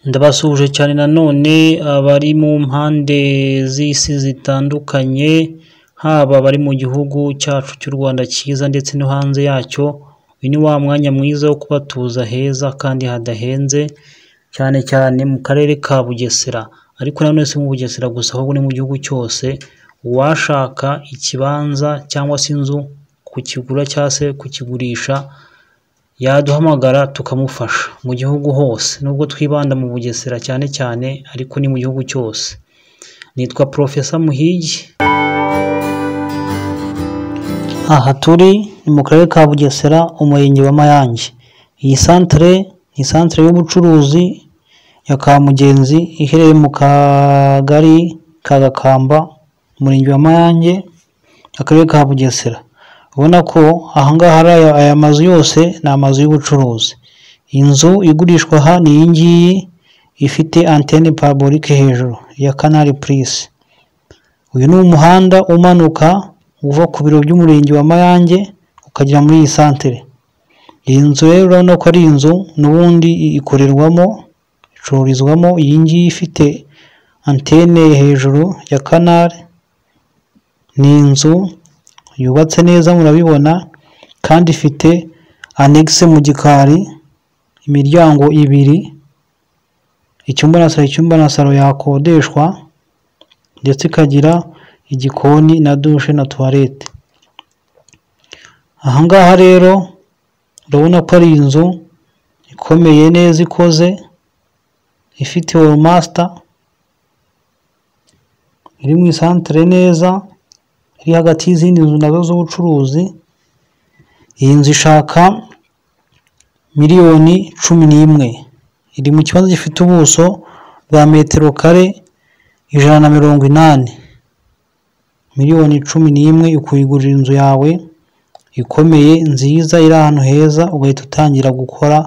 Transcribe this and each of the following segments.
Ndabasuhuje cyane nanone abari mu mpande z'isi zitandukanye, haba abari mu gihugu cyacu cy'u Rwanda cyiza ndetse no hanze yacyo. Uyu ni wa mwanya mwiza wo kubatuza heza kandi hadahenze, cyane cyane mu karere ka Bugesera, ariko nanone si mu Bugesera gusa ahubwo ni mu gihugu cyose. Uwashaka ikibanza cyangwa se inzu kukigura cyangwa se kukigurisha yaduhamagara tukamufasha mu gihugu hose, nubwo twibanda mu Bugesera cyane cyane ariko ni mu gihugu cyose. Nitwa Profesa Muhigi. Aha turi ni mu karere ka Bugesera, umurenge wa Mayange. Iyi santere ni santere y'ubucuruzi ya Kamugenzi, iherereye mu kagari ka Gakamba, umurenge wa Mayange, akarere ka Bugesera. Ubona ko ahangaha hari aya mazu yose ni amazu y'ubucuruzi. Inzu igurishwa aha ni iyi ngiyi ifite antene parabolike hejuru ya Canal Plus. Uyu ni umuhanda umanuka uva ku biro by'umurenge wa Mayange ukagera muri iyi santere. Iyi nzu rero urabona ko ari inzu n'ubundi ikorerwamo, icururizwamo. Iyi ngiyi ifite antene hejuru ya Canal, ni inzu yubatse neza murabibona, kandi ifite anegise mu gikari, imiryango ibiri, icyumba na salo, icyumba na salo yakodeshwa, ndetse ikagira igikoni na dushe na tuwarete. Aha ngaha rero urabona ko ari inzu ikomeye neza ikoze, ifite wolumasita, iri mu isantere neza, iri hagati y'izindi nzu nazo z'ubucuruzi. Iyi nzu ishaka miliyoni 11, iri mu kibanza gifite ubuso bwa metero kare 180. Miliyoni 11 ukuyigurira inzu yawe ikomeye nziza iri ahantu heza, ugahita utangira gukora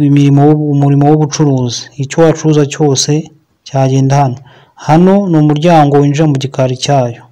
imirimo, umurimo w'ubucuruzi. Icyo wacuruza cyose cyagenda hano. Hano ni umuryango winjira mu gikari cyayo.